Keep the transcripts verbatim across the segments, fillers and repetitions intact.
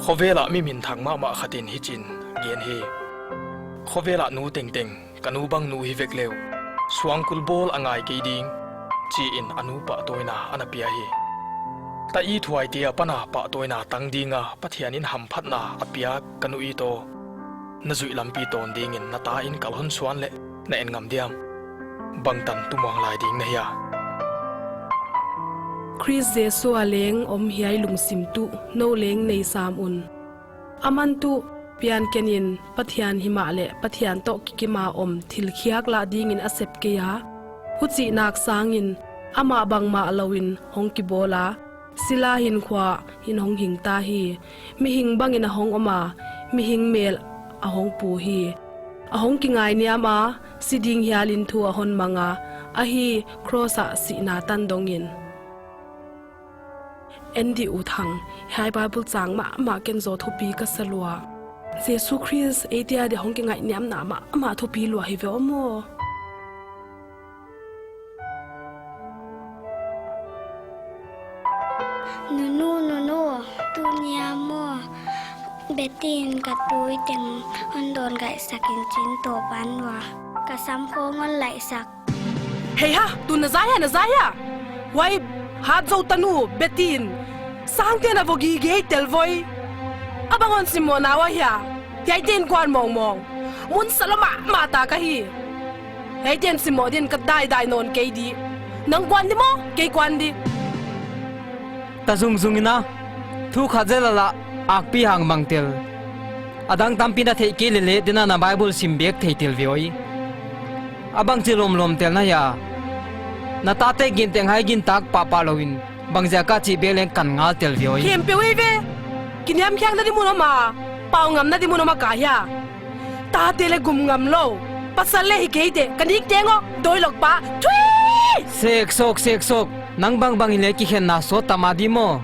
Khovel ah mi minthang mahmah khat in hichi'n gen hi. Khovel ah nu tengteng, ka nu bang nu hi vek leh, suangkul bawl a ngai kei ding, chi in a nu pahtawina ana pia hi. Ta i thuaite apan a pahtawina tang ding a Pathian in hamphatna a piak ka nu i taw, na zuih lampi tawn ding in na ta in kal hon suan leh na en ngam diam? Bangtan tu muang lai ding na hia? Khrist Jesu a leng om hiai lungsim tuh nou leng nei sam un. Aman tuh pian ken in Pathian himahleh Pathian toh kikim a om thil khiak lah ding in a sep kei a, huchih nak sang in amah bangmah lou in hong kibawl a, sil a hinkhua in hong hing ta hi. Mihing bang in a hong om a, mihing mel a hong pu hi. A hong kingainiam a, si ding hial in thu a hon mang a, ahi, cross ah sihna tan dong in. En di U Thang, hiai Bible chang mahmah ken zaw thupi ka sa lua. Jesu Khrist eite adia hong kingainiamna mahmah thupi lua hi ve aw maw. Nunu, nunu, tuni a maw, Betty in ka tui teng hon dawn ngaihsak in chin to pan ua. Ka sam khong hon laihsak. Hei ha, tu na zai a, na zai a. Huai hat zou tanu Betty in sangte na vo gige tel voi. A bang hon simmoh na ua hia? Hiaite'n kuan mawngmawng. Mun sa lou mahmah ta ka hi. Hiaite'n simmoh din ka daidai nawn kei di. Nang kuan di maw, kei kuan di. Ta zungzung in a, thu khat zel a lah akpi hang mang tel. A dang tampi na theih kei leh leh dena na Bible sim bek thei tel ve oi. A bangchi lawmlawm tel na hia? Na tate gin teng hai gin tak pahpah lou in, bangziak a chih bek leng kan ngal tel ve oi. Khempeuh ei ve. Kiniamkhiakna di mun om a, pau ngamna di mun om a ka hia? Tate leh gum ngam lou, pasal leh hi kei te, ka nik teng aw, doi lok pa, thui! Sek sawk, sek sawk, nang bangbang in leh kikhenna sawt ta mah di maw.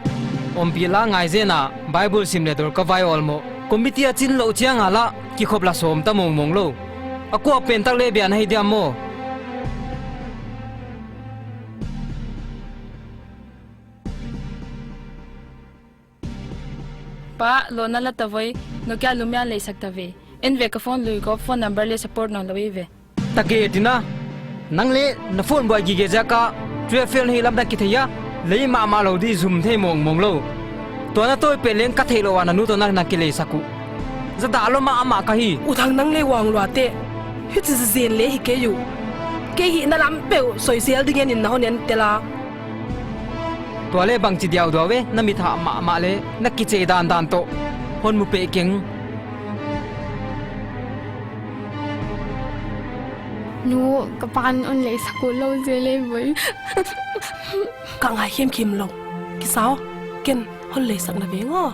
Ompih la ngai zen a, Bible sim leh dawr ka vai awl maw. Committee a chin louh chiang a lah, kikhop la sawm ta mawngmawng lou. A kuapen tak leh bia na hi diam maw. Pa, lawmna la ta voi, Nokia Lumia lei sak ta ve. En ve ka phone lui ko, phone number leh support nawn lou ei ve. Ta ke tina, nang leh na phone buai gige ziak a, twelve fail na hi lam na kithei a, lei mahmah lou di zum thei mawngmawng lou. Tua na tawi pen leng ka theih louh a na nu toh na na kilei sak uh. Zadah lou mahmah ka hi. U Thang nang leh uang lua te. Hichi zen leh hi kei uh. Kei hihna lam peuh soisel ding in na hon en tel a. Tua leh bangchi diaudiau ve, na mit hah mahmah leh, na kichei dandan toh. Hon mu peh keng. Nu, ka pa'n hon lei sak uh lou zel ei voi. Ka ngai khimkhim lou. Kisa aw, ken hon lei sak na veng aw.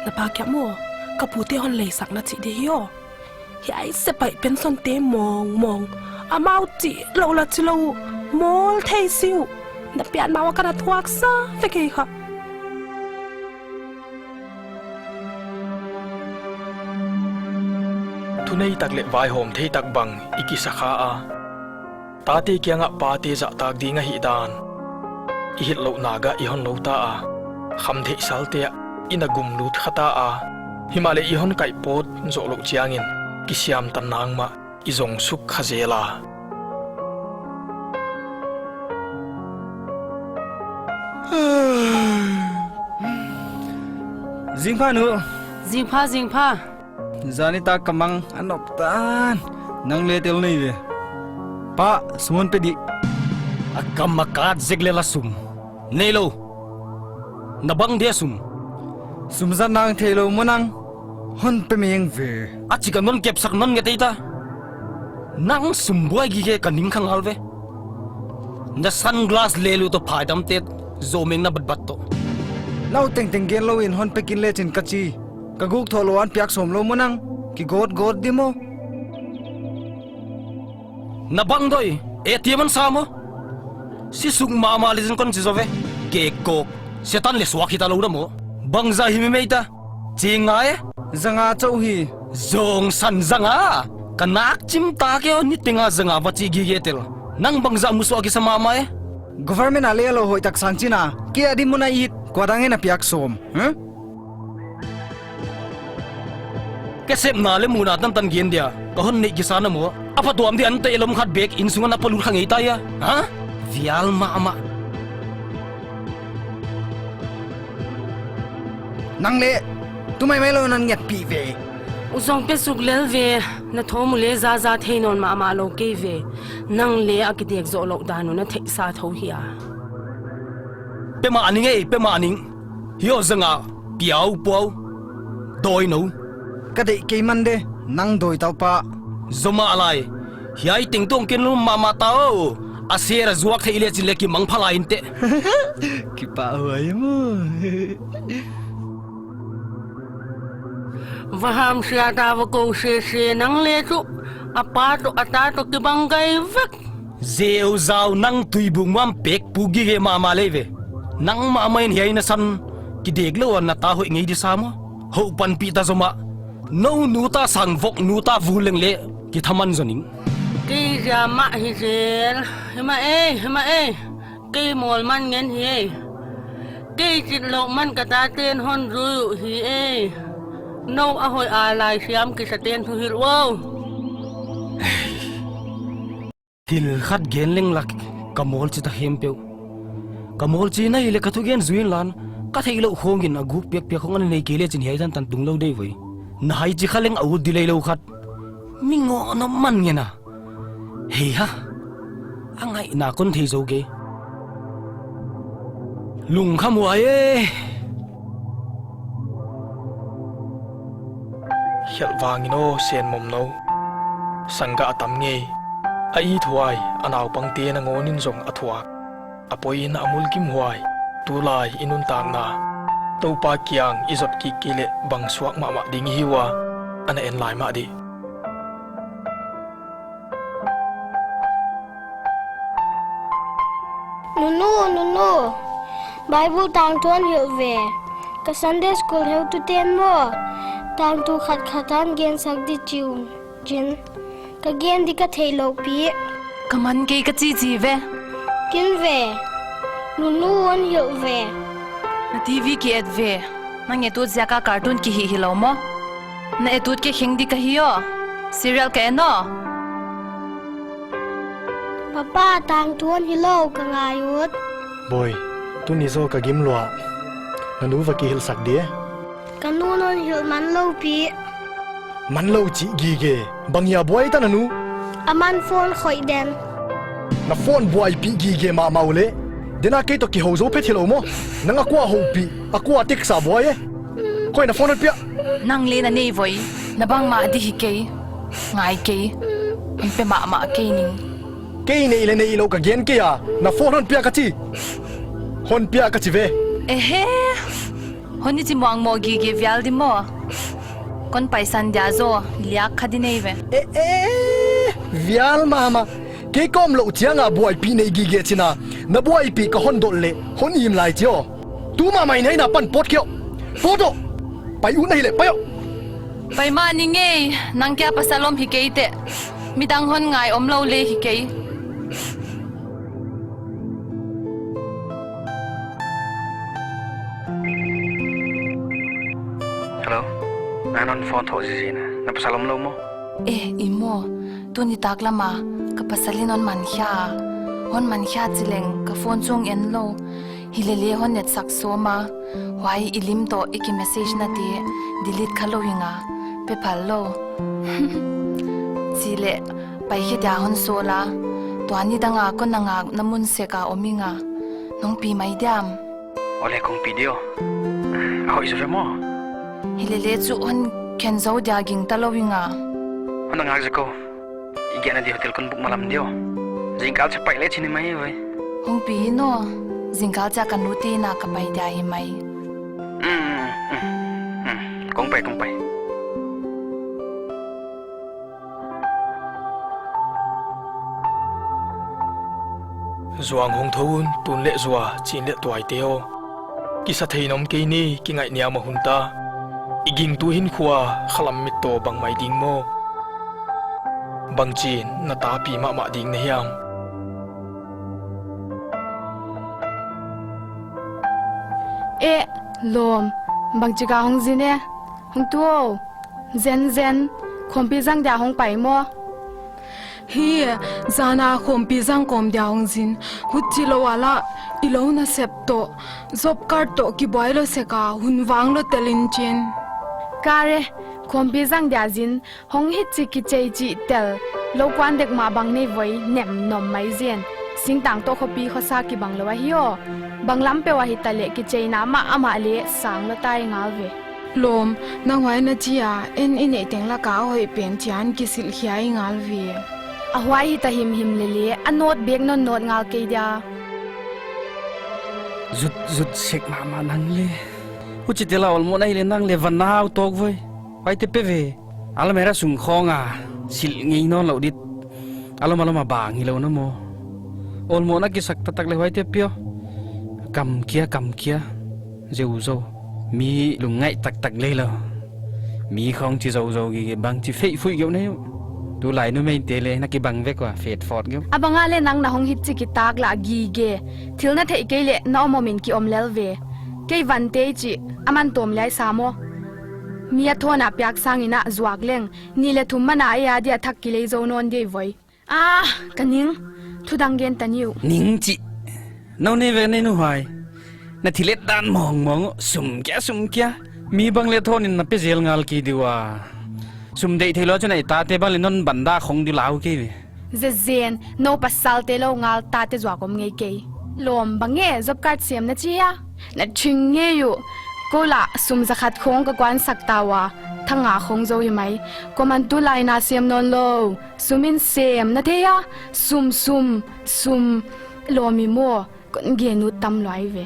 Na pa kia maw, ka pute hon lei sak na chi di hi aw. Hiai sepaih pension te mawngmawng. Amau chih lou la chi lou. Mawl thei si uh. Na pian ma ua ka na thuak sa vek ei kha. Thunei tak leh vaihawm thei tak bang i kisa kha a. Tate kiang ah pate zahtak ding ahihdan i hilh louh nak ah i hon lou ta a, khamtheih salte ah i na gum lut kha ta a, himahleh i hon kaih pawt zoh louh chiangin kisiam tan nang mah i zong suk kha zel a. Zingpha nu. Zingpha, zingpha. Zani ta ka mang a nop tan. Nang leh tel nei ve. Pa, sum hon pe di. A kam a kat zek leh la sum. Neilou. Na bang dia sum. Sum zat nang theilou maw nang. Hon pe meng ve. A chik a non kepsak non nge tei ta. Nang sum buai gige ka ning kha ngal ve. Na sunglass leh lu toh phaidam te zoh meng na batbat toh. Nau tengteng gen lou in hon pe kin le chin ka chi. Ka guk thoh lou an piak sawm lou maw nang. Kigawtgawt di maw. Na bang doi, A T M an sa maw. Si suk mahmah leh zin kon chi zaw ve. Kek kok, Setan leh suak hita lou na maw. Bangzah hi mi mei ta. Chi ngai e. Zanga chauh hi. Zong san zanga. Ka nak chim ta ke aw, ni tenga zanga va chi gige tel. Nang bangzah musuh a kisa mahmah e. Government a leh lou hoih tak sang chin a. Kei a di mun a it, kua dang in a piak sawm. Huh? Ka sepna leh muhna tantan gen dia ka hon neih kisa na maw? A phatuam di ante lom khat bek inn sunga na palut kha ngei ta hia? Ha? Vial mahmah. Nang leh tu maimai lou nan ngetpih ve. U zong pe suk lel ve. Na thawm uh leh zaza thei nawn mahmah lou kei ve. Nang leh a kidek zoh louh dan uh na theihsa thou hia? Pe mah ning ei, pe mah ning. Hiai zanga piau puau dawi nou. Ka deih kei man de, nang dawi tau pa. Zomah lai. Hiai tengteng ken lum mahmah ta o. A ser a zuak theih leh chin leh kimangpha lai inteh. Kipahhuai maw. Va hamsia ta va kou sese nang leh chu. A pa toh a ta toh kibang gai vek. Zeu zau nang tuibung muam pek pu gige mahmah lei ve. Nang mahmah in hiai na san kidek lou a na ta hoih ngei di sa maw? Hou panpih ta Zomah. Nou nu ta sang vok nu ta vul leng leh kithaman zaw ning. Kei zia mah hi zel. Hi mah ei, hi mah ei. Kei mawl man ngen hi ei. Kei chit lou man ka taten hon zui uh hi ei. Nou a hoih a laisiam kisaten thuhilh uau. Thil khat gen leng lak ka mawl chi ta khempeuh. Ka mawl chi na hi leh ka thugen zui inla, ka theih louh khawng in a guk piakpiak khawng a nei kei leh chin hiai tantan tung lou dei voi. Na hai chi kha leng a ut di lei lou khat. Mi ngoh nop man ngen a. Hei ha. A ngaihna kon thei zou kei. Lungkham huai e. Khelh vangin aw sen mom nou. Sangga a tam ngei. A ithuai a naupangte nangawn in zong a thuak. A poi in a mulkimhuai. Tulai i nuntakna Toupa kiang i zot kik kei leh bang suak mahmah ding i hi ua, ana en lai mah di. Nunu, Nunu, Bible tangthu hon hilh ve. Ka Sunday school heutute'n maw, tangthu khat khat a gensak di chi un. Chin, ka gen di ka theih louh pi. Ka man kei ka chi chi ve. Kin ve. Nunu hon hilh ve. Na T V ki et ve. Nang et ut ziak a cartoon ki hih hilou maw? Na et ut kei kheng di ka hi aw. Serial ka en aw. Papa, tangthu hon hilh lou ka ngai ut. Boi, tuni zaw ka gim lua. Na nu va kihilhsak di e. Ka nu'n hon hilh man lou pi. Man lou chih gige. Bang hia buai ta na nu. Aman phone khoih den. Na phone buaipih gige mahmah uleh. Dena kei toh kihou zou phet hilou maw. Nang a kua houpih, a kua text a buai e. Koi na phone hon pia. Nang leh na nei voi. Na bangmah di hi kei. Ngai kei. Hon pe mahmah kei ning. Kei nei leh neilou ka gen kei a. Na phone hon pia ka chi. Hon pia ka chi ve. Ehe. Hon i chi muangmoh gige vial di maw. Kon paisan dia zaw, liak kha di nei ve. E, e, vial mahmah. Kei ka om louh chiang a buaipih nei gige chihna. Na buaipih ka hon dot leh, hon im lai chi aw. Tu mahmah in hiai na pan pawt kei aw. Pawt aw. Pai ut na hi leh, pai aw. Pai mah ning ei, nang kia pasal om hi kei teh. Midang hon ngai om lou leh hi kei. Hello. Nang hon phone thou zizi na. Na pasal om lou maw? Eh, i maw. Tuni taklam a ka pasal in hon mankhia. Hon mankhia chi leng ka phone chu hon en lou. Hilele hon etsak sawm a. Huai i lim toh i ki message nate delete kha lou hi nga. Pe phal lou. Chi leh, pai khe dia hon sawl a. Tua nidang a kon na ngakna mun sek a om hi nga. Nong pi mai diam? Ole kong pi di aw. A hoih zaw ve maw? Hilele chu hon khen zou dia gingta lou hi nga. Hon na ngak zek aw. I giahna di hotel kon book malam di aw. Zingkal chiah pai leh chi ni mai vai. Hong pi in aw. Zingkal chiah ka nute inn a ka pai dia hi mai. Mm, mm, mm, mm. Kong pai, kong pai. Zuang hong thou un, tun leh zua, chin leh tuaite aw. Kisa thei nom kei ni, kingaihniam a hun ta. I gingtu hinkhua, khalam mit toh bang mai ding maw? Bangchin na ta pi mahmah ding na hiam? Eh, lawm, bangchi ka hong zin e, hong tu aw. Zen zen, khawmpi zang dia hong pai maw? Hi, zana khawmpi zang kawm dia hong zin. Huchilou a la, i lou nasep toh job card toh kibuai lou sek a, hun vang lou tel in chin. Ka re, khawmpi zang dia zin, hong hichi kichei chih tel. Lou kuan dek mah bang nei voi, nem nom mai zen. Singtang toh khopi khosa kibang lou ahi aw. Bang lam peuh a hita leh kicheina mahmah leh sang lou ta ngal ve. Lawm, nang huai na chi a, en i neih teng laka a hoih pen chi'n kisilh khia i ngal ve. A huai hita himhim lele, a nawt bek non nawt ngal kei dia. Zut, zut sek mahmah nang le. Huchi tel a awlmoh na hi leh nang le van na hau tawk voi. Huaite pe ve. Almirah sung khawng a silh ngei nawn lou dit. Alawm alawm a bang hilou na maw. Awlmoh na kisak taktak leh huaite pe aw. Kam kia, kam kia. Zeuzou. Mi lungngaih taktak lei lou. Mi khawng chi zouzou gige, bangchi feihfuih geu nei uh. Tulai numeite leh na kibang vek ua, fetfot geu. A bang a leh nang na hong hichi kitak lah gige. Thil na theih kei leh na om om in ki om lel ve. Kei vante chih, aman tawm lai sa maw. Mi a thawn a piak sangin a zuak leng, nih leh thum man a ei a dia thak kilei zou nawn di voi. Ah, ka ning, thu dang gen ta ni uh. Ning chih. Nou nei ve nei nu huai. Na thil et dan mawngmawng uh, sum kia, sum kia. Mi bang leh thawn in na pe zel ngal kei di ua. Sum deih theilou chu na i tate bang leh non banda khong di lau kei ve. Zezen, nou pasalte lou ngal tate zuak om ngei kei. Lawm, bang e, job card sem na chi a? Na ching ngei uh. Kou lah, sum zakhat khong ka kuan sak ta ua. Tha nga khong zou hi mai. Kuaman tulai na sem nawn lou. Sum in sem na thei a. Sum, sum, sum. Lawm i maw. Kon gen ut tam lai ve.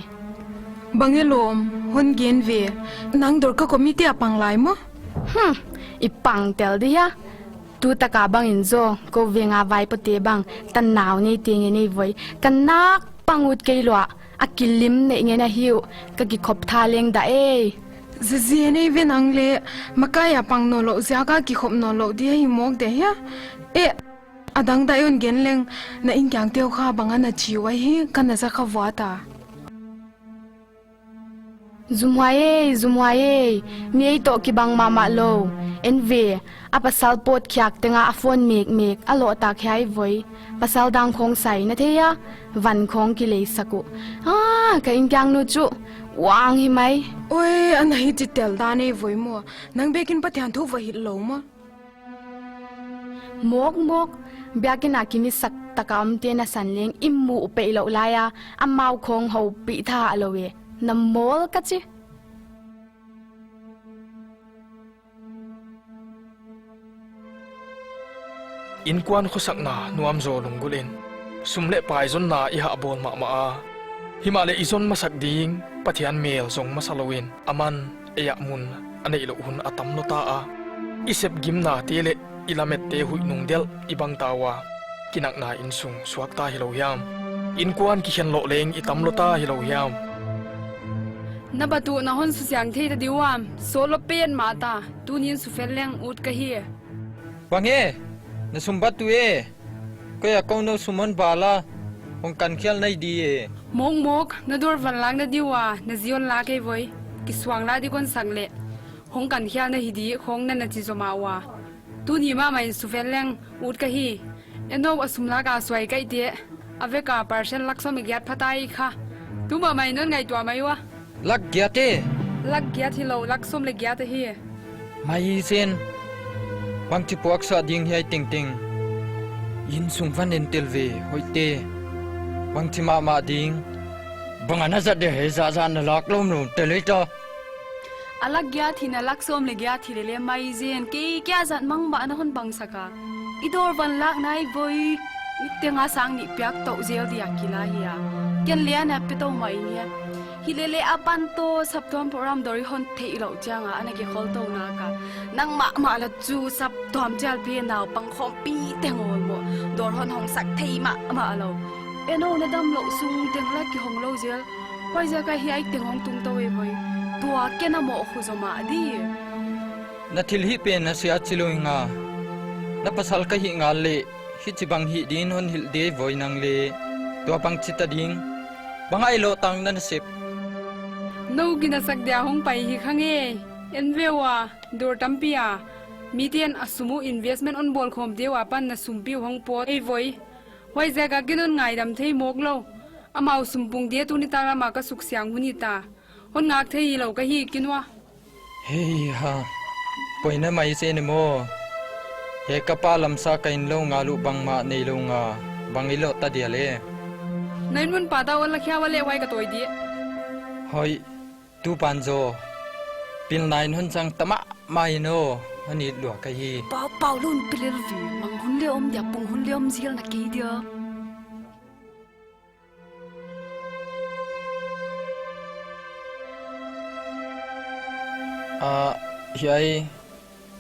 Bang e lawm, hon gen ve. Nang Dorka committee a pang lai maw? Hmm, i pang tel di hia. Tu taka bangin zaw, kou veng a vaipote bang, tan nau neite nge nei voi. Ka nak pang ut kei lua, a kilim neih ngen ahi uh, ka kikhop tha leng da ei. Zezen ei ve nang leh, makai a pang nawn lou ziak a kikhop nawn lou di ahi mawk de hia. Eh, a dang dai un gen leng, na inkiangte uh kha bang a na chi uh ahi, ka na za kha vua ta. Zumhuai ei, zumhuai ei, mi ei toh kibang mahmah lou. En ve, a pasal pawt khiak teng a a phone mekmek, a loh tak hiai voi. Pasal dang khong sai na thei a, van khong kilei sak uh. Ah, ka inkiangnu chu, uang hi mai. Oi, ana hichi tel dan ei voi maw. Nang bekin Pathian thu va hilh lou maw. Mawk mawk, biakinn a kimisak taka omte na san leng i muh peih lou lai a, amau khong houpih tha lou e, na mawl ka chi. Inkuan khosakna nuam zaw lunggulh in, sum leh pai zonna i hah bawl mahmah a, himahleh i zon masak ding Pathian mel zong masa lou in, aman ei ah mun a neih louh hun a tam lou ta a. I sep gimnate leh i lamette huih nung delh i bang ta ua. Kinakna innsung suak ta hilou hiam. Innkuan kikhen loh leng i tam lou ta hilou hiam. Na bat uh na hon susiang thei ta di uam, sawt lou pen mah ta, tuni'n sufel leng ut ka hi. Bang e, na sum bat uh e. Koi a kou nou sum hon bal a, hong kankhial na hi di e. Mawkmawk, na dawr van lak na di ua, na zi hon lak ei voi. Kisuang la di kon sak leh. Hong kankhial na hi di, khong na na chi zomah ua. Tuni mahmah in sufel leng, ut ka hi. Enou a sum lak a suai ka hi te. A vek a percent lak sawm leh giat pha ta i kha. Tu mahmah in non ngaihtuah mai ua. Lak giat e? Lak giat hilou, lak sawm leh giat ahi. Mai zen. Bangchi puaksa ding hiai tengteng. Innsung van entel ve, hoihte. Bangchi mahmah ding. Bang ana zat dia hiai zahzah na lak lawmlawm tel ei ta. A lak giat hi na lak sawm leh giat hi lele mai zen. Kei kia zat mang mah na hon bang sak a. I dawr van lak na ei voi. Niteng a sang nih piak tou zel dia kila hi a. Ken leng ana pe tou mai ni a. Hi lele a pan toh saptuam program dawr i hon theih louh chiang a, ana kikhol tou nak a. Nang mahmah la chu saptuam chialpi naupang khawmpi teng awlmoh. Dawr hon hong sak thei mahmah lou. Enou na damlouh sung teng la kihong lou zel. Huaiziak a hiai teng hong tung tou ei voi. Tua ken a mohkhu zomah di. Na thilhih pen a sia chi lou ing a. Na pasal ka hih ngal leh. Hichibang hih din hon hilh di voi nang leh. Tua bangchi ta ding. Bang a i loh tang na na sep. Nou ginasak dia hong pai hi kha nge. En ve ua, dawr tampi a. Miten a sum uh investment hon bawl khawmte uh apan na sumpi uh hong pawt ei voi. Huaiziak a ken hon ngaidam thei mawk lou. Amau sumpungte tuni tak lam a ka suksiang hun hita. Hon ngak thei hilou ka hi kin ua. Hei ha. Poina mai se ni maw. He ka pa lamsa ka in lou nga lou bangmah nei lou nga. Bang i lou ta dia le. Na in mun pa ta ol la khia wa le huai ka tawi di. Hoi. Tu pan zaw. Pilna in hon chang ta mahmah in aw. Hon it lua ka hi. Pau pau lou in pilel vi. Mang hun le om dia, pung hun le om zial na kei dia. Ah, hiai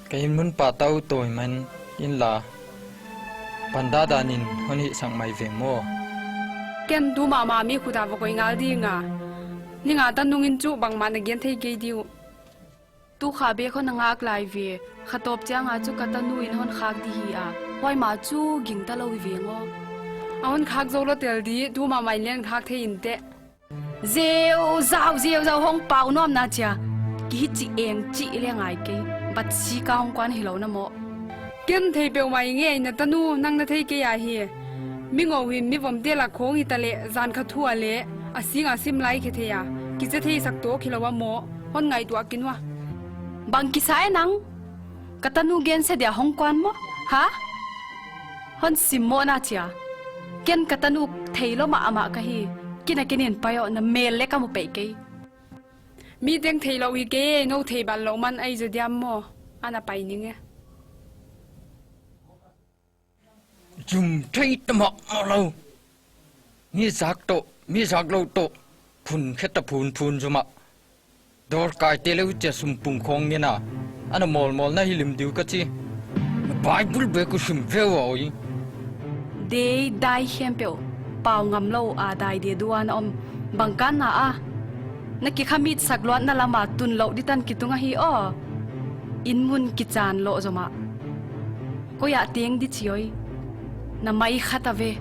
ka in mun pa tau tawi man in la. Pan dandan in hon hihsak mai ve maw. Ken tu mahmah mi khut a va koih ngal ding a. Ni nga tan nung in chu bangmah na gen thei kei di uh. Tu kha bek hon na ngak lai ve. Kha tawp chiang a chu ka tanu in hon khak di hi a. Huai ma chu ging ta lou i ve maw. A hon khak zou lou tel di, tu mahmah in leng khak thei in teh. Zeu zau, zeu zau hong pau nuam na chia. Ki hi chi eng chi le ngai kei. Bat si ka hong kuan hilou na maw. Ken thei peuhmah i ngei, na tanu nang na thei kei a hi. Mi ngou hin mi vomte lak khawng hita le, zan kha thu a le, a sing a sim lai khe thei a. Kiche theisak tawk hilou a maw, hon ngaihtuah kin ua. Bang kisa e nang? Ka tanu gensia dia hong kuan maw? Ha? Hon sim maw na chia. Ken ka tanu theilou mahmah ka hi. Kin a ken in pai aw, na mel le ka mu peih kei. Mi teng theilou hi kei, nou thei bal lou man ei zaw diam maw. Ana pai ning e. Zum thei ta mahmah lou. Mi zak toh, mi zak lou toh. Phun khe ta phun phun zomah. Dawr kaite leh chia sumpung khawng ngen a. Ana mawlmawl na hi lim diu ka chi. Bible bek uh sim ve ua oi. Dei dai khempeuh. Pau ngam lou a dai dia duan om. Bang kan na a. Na kikhamit sak luat na lam a tun lou di tan kitung ahi aw. In mun kichan lou zomah. Koi a teng di chi oi. Na mai khat a ve.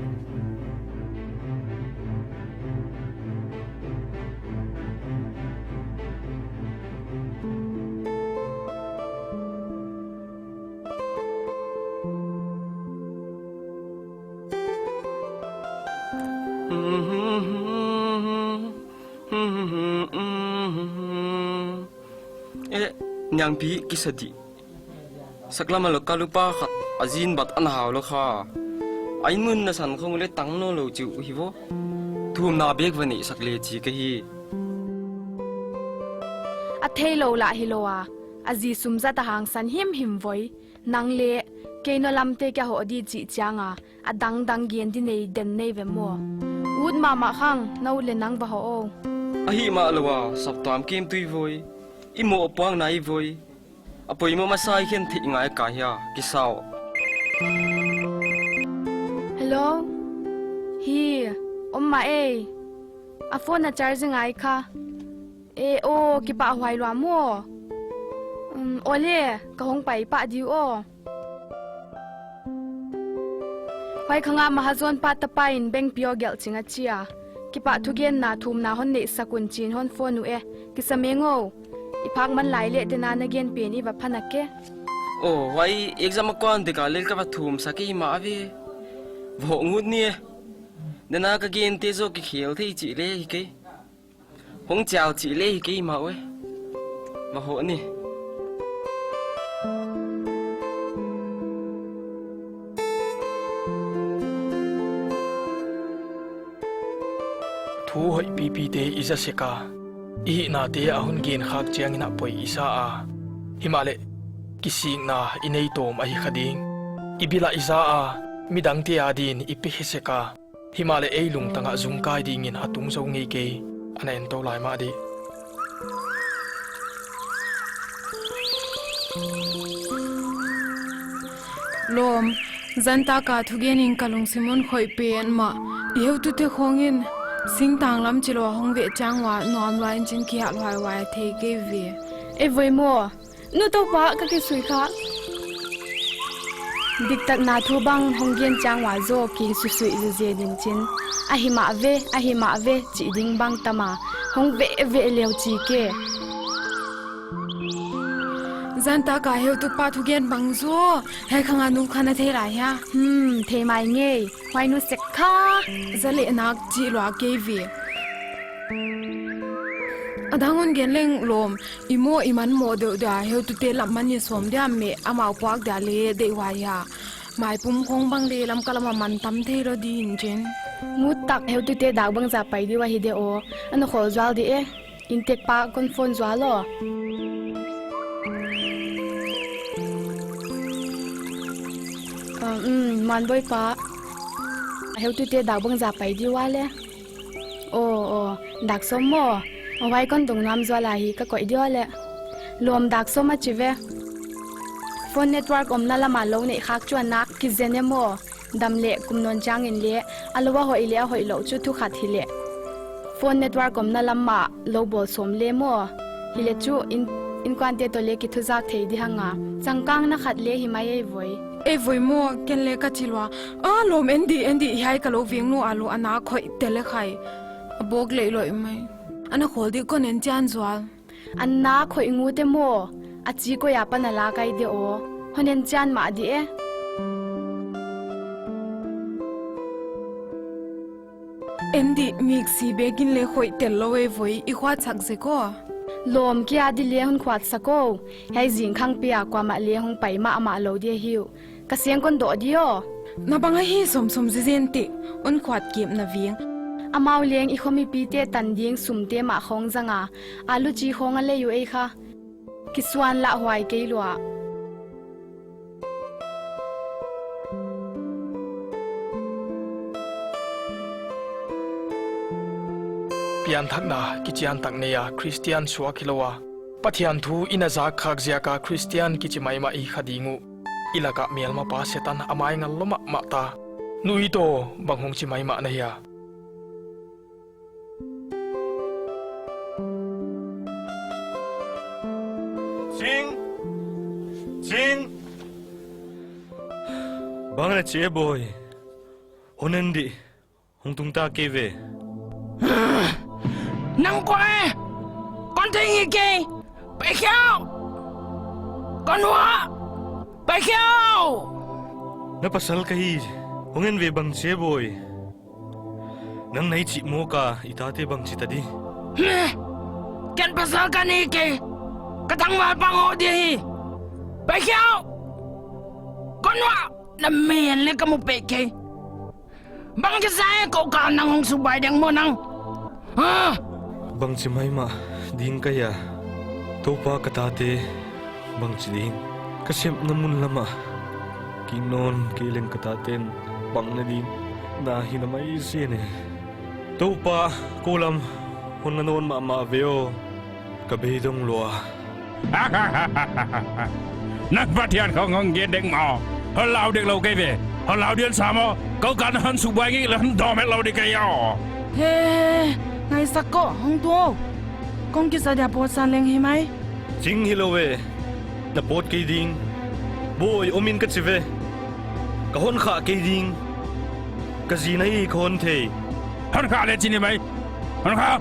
Eh, niangpi kisa di. Saklam a lou ka lupa khat a zin bat ana hau lou kha. A in mun na san khong le tang nawn lou chiu hi vo. Thumna bek va neihsak le chi ka hi. A theilou lah hilou a. A zi sum zat a hangsan himhim voi. Nang le, kei nou lamte kia hoh di chih chiang a. A dangdang gen di nei den nei ve maw. Ut mahmah khang, nou le nang va hoh o. Ahihmah lou a, saptuam kem tui voi. I mohpuakna i voi. A poimoh masa i khen theih ngai ka hia, kisa o. Hello? Hi, om mah ei. A phone a charge ngai kha. E aw, kipahhuai lua maw. Um, aw le, ka hong pai pah di uh aw. Huai khang a Mahajon pa tapa in bank P O gelh ching a chi a. Kipahthugenna thumna hon neihsak un chi'n hon phone uh e. Kisa meng o. I phak man lai leh tena na gen pen i va phan a ke. Aw, huai exam a kuan dek a lel ka va thumsak e, himah ve. Va hoh ngut ni e. Tena ka gente zaw kikhel thei chih le hi kei. Hong chial chih le hi kei mah e. Va hoh ni. Thu hoih pipite i za sek a, i hihnate a hon gen khak chiangin a poi i sa a. Himahleh, kisikna i nei tawm ahi kha ding. I bil ah i za a, midangte adin i pe hi sek a. Himahleh ei lungtang ah zung kai dingin a tung zou ngei kei, ana en tou lai mah di. Lawm, zan tak a thugen in ka lungsim hon khoih pen mah. I heutute khawng in singtang lam chilou a hong veh chiang ua nuam lua in chin kihial huaihuai thei kei ve. E voi maw. Nu Toupa ka kisui kha. Diktatna thu bang hong gen chiang ua zaw ki suisuih zezen in chin. Ahimah ve, ahimah ve, chih ding bang tam a. Hong veh veh leu chi ke. Zan tak a heutupa thugen bang zaw, hiai khang a nu kha na thei lai hia? Hmm, thei mai ngei. Huai nu sek kha. Za leh nak chih lua kei ve. A dang un gen leng lawm, i maw i man maw deuh dia, heutute lam man i sawm dia meh, amau puak dia leh deihhuai a. Maipum khong bang leh Lamka lam a man tam thei lou di in chin. Ngut tak heutute dak bangzah pai di ua hi de aw. Ana khawl zual di e. Inntek pa kon phone zual aw. Um, um, Manboi pa. Heutute dak bangzah pai di ua leh. Aw, aw, dak sawm maw? Aw, huai kon dong nuam zual a hi ka koih di aw leh. Lawm, dak sawm a chi ve. Phone network omna lam a lou neih khak chu a nak kizen e maw? Dam leh kum nawn chiang in leh, a lou a hoih leh a hoih louh chu thu khat hi leh. Phone network omna lam mah lou bawl sawm leh maw? Hi leh chu in, innkuante toh leh kithuzak thei di hang a. Changkang na khat leh hi mai ei voi. Ei voi maw, ken leh ka chi lua. A lawm, en di, en di, hiai ka lou veng nu a lou a nak khoih tel e khai. A bawk leh lou mai. Ana khawl di, kon en chian zual. A nak khoih ngut e maw? A chi koi a pan a la kai de aw. Hon en chian mah di e. En di, miksi bek in leh khoih tel lou e voi, i khuat sak zek aw. Lawm, kia di leh hon khuat sak aw. Hiai zing khang pi a kuamah leh hong pai mahmah lou di hi uh. Ka seng kon doh di aw. Na bang ahi sawmsawm zizen teh, hon khuat kep na veng. Amau leng i khomipite tan ding sumte mah khong zang a, alu chi khong a lei uh ei kha. Kisuan lah huai kei lua. Pianthakna kichiantak nei a Khristian suak hilou a, Pathian thu i na zak khak ziak a Khristian kichi maimah i kha ding uh. I lak a melmapa Setan a mai ngal lou mahmah ta. Nu i toh bang hong chi maimah na hia? Ching! Ching! Bang na chi e boi. Hon en di. Hong tung ta kei ve. Nang kua e? Kon thei ngei kei. Pai khia aw. Kon hua. Pai khia aw. Na pasal ka hi. Hong en ve bang chi e boi. Nang na i chih mawk a i tate bang chi ta di. Ken pasal ka nei kei. Ka tangval pang aw di hi. Pai khia aw. Kon hua. Na men leh ka mu peh kei. Bang kisai ko ka nang hong subai deng maw nang? Ha? Bang chi maimah ding ka hia? Toupa ka tate bang chi ding? Ka sepna mun lam a kik nawn kei leng ka taten bang na ding na hi na mai zen e. Toupa, kou lam hon nga nawn mahmah ve aw. Ka beidong lua. Nang Pathian khong hong gen dek maw? Hon lau dek lou kei ve. Hon lau dian sa maw? Kou ka na hon subai ngei leh hon dawm het lou di kei aw. He, ngaisak ko, hong tu. Kong kisa dia pawt san leng hi mai. Ching hilou ve. Na pawt kei ding. Boi, om in ka chi ve. Ka hon khah kei ding. Ka zi na hi ka hon thei. Hon khah leh chi ni mai. Hon khah.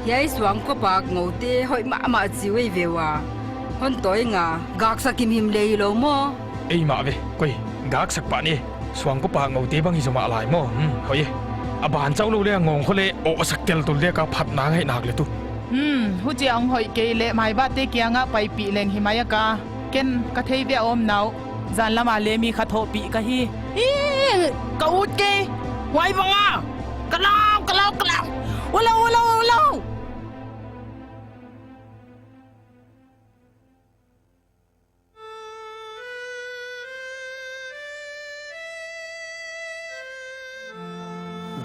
Hiai suangkuapak ngoute hoih mahmah chi uh ei ve ua. Hon tawi nga, gaksak himhim leh hilou maw? Ei mah ve, koi, gaksak pah ni. Suangkuapak ngoute bang hi zaw mah lai maw? Hmm, hoih e. A ban chauh lou leh a ngawng khong leh awhsak teltel dek a phatna ngaih nak leh tu. Hmm, huchia hong hoih kei leh maibate kiang a paipih leng hi mai a ka. Ken ka thei ve a om nau. Zan lam a leh mi khat hohpih ka hi. Ih, ka ut kei. Huai bang a. Ka lau, ka lau, ka lau. Ua lau, ua lau, ua lau.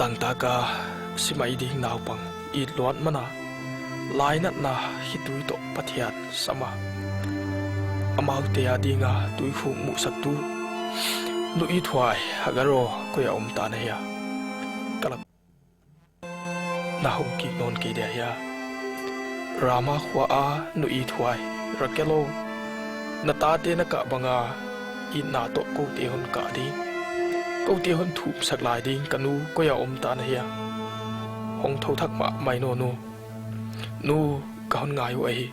Dangtak a si mai ding naupang it luat man a, lainatna khitui toh Pathian sam a, amaute a ding a tuikhuk muhsaktu Nu Ithuai, Hagaro, koi a om ta na hia? Ka lak na hong kik nawn kei dia hia? Rama khua a Nu Ithuai, Rakel aw, na tate na kah bang a itna toh koute hon kah ding, koute hon thumsak lai ding ka nu koi a om ta na hia? Hong thou thak mahmah in aw nu. Nu, ka hon ngai uh ahi.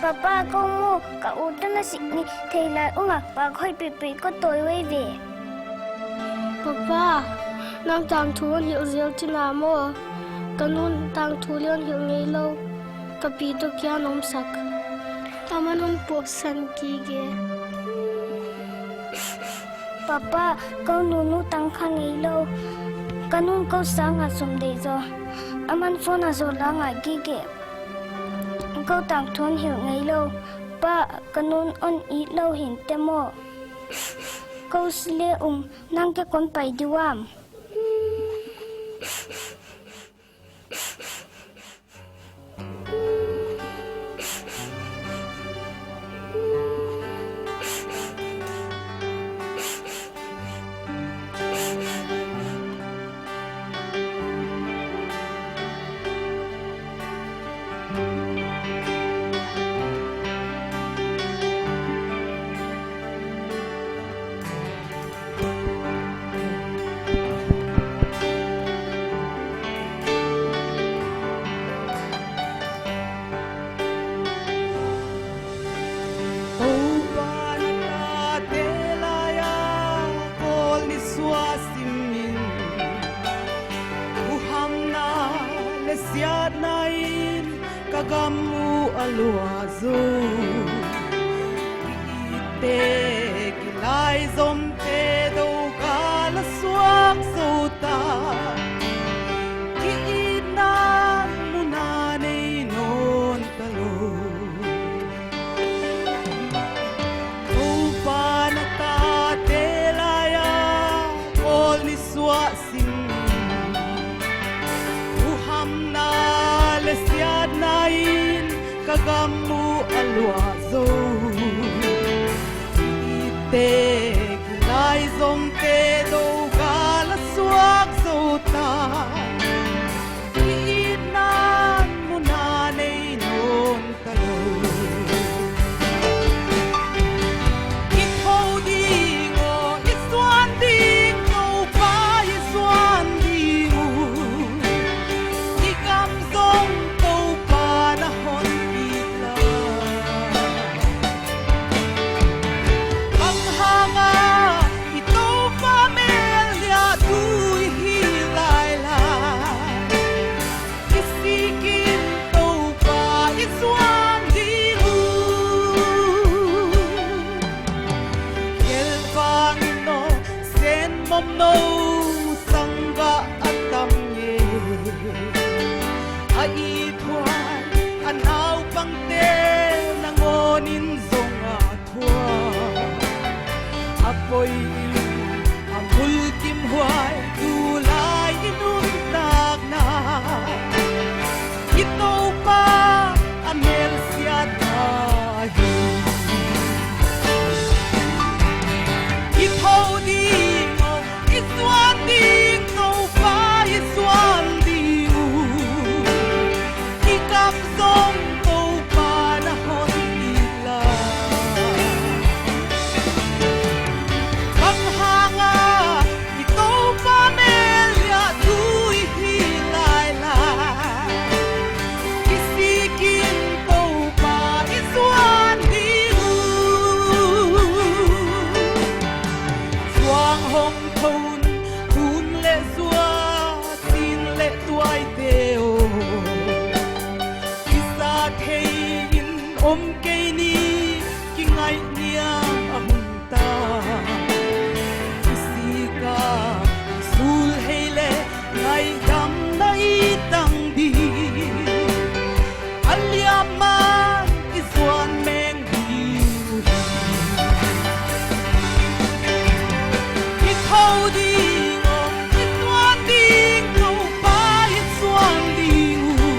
Papa, kou mu, ka u toh na sik ni theih lai ung a, pak hoih pihpih ka tawi uh ve. Papa, nang tangthu hon hilh zel chi na maw? Ka nu'n tangthu leng hon hilh ngeilou. Ka pi toh kia hon omsak. Aman hon puaksan gige. Papa, kou nu nu tang kha ngeilou. Ka nu'n kou sang a sum deih zaw. Aman phone a zaw la ngai gige. Kou tangthu hon hilh ngeilou. Pa, ka nu'n hon it lou hinte maw? Kou si le ung, nang kei kon pai di uam. Toupa na tate lai a, Kawl ni suah simin, huhamna leh siatna in ka gam uh a luah zou. Ki-itte kilaizomte dou gal a suak zou ta. Ki-itna mun a nei nawn ta lou. Toupa na tate lai a, Kawl ni suah simin, huhamna leh siatna in ka gam uh a luah zou. Ki-itte kilaizomte dou gal a suak zou ta. Ki-itna mun a nei nawn ta lou. I thou ding uh, i zuan ding, Toupa i zuan ding uh. I gam zong Toupa na hon it lai. Bang hang a i Toupa mel liah tu i hi lailai. Kisikin Toupa i zuan ding uh. Khelhvang in aw, sen mom nou sang gah a tam nge. A ithuai a naupangte nangawn in zong a thuak. A poi in a mulkimhuai tulai i nuntakna. I Toupa a mel siatna hi. I thou ding uh, i zuan ding, Toupa i zuan ding uh. I gam zong Toupa na hon it lai. Bang hang a i Toupa mel liah tu i hi lailai. Kisikin Toupa i zuan ding uh. Suang hong thou un, tun leh zua, sin leh tuaite aw. Kisa thei in om kei ni, kingaihniam a hun ta. Kisik a sul hei leh ngaihdamna i tang ding. A liam man i zuan meng ding uh hi. I thou ding uh, i zuan ding, Toupa i zuan ding uh.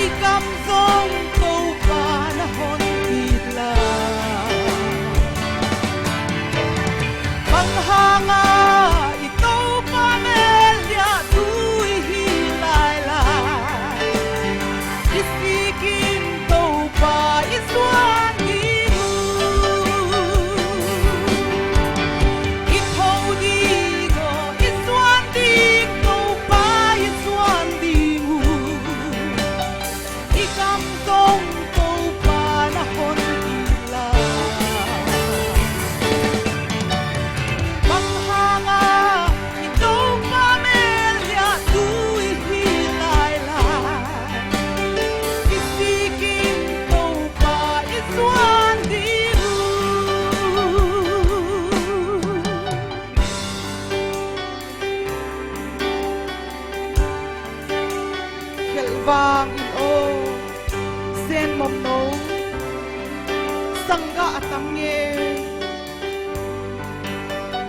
I gam zong Toupa na hon it lai. Bang hang a i Toupa mel liah tu i hi lailai. Kisikin Toupa i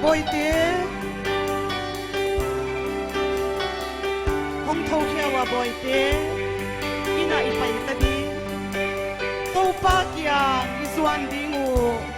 Bawite, hong thou khia ua bawite, inn ah i pai ta di. Toupa kiang i zuan ding uh.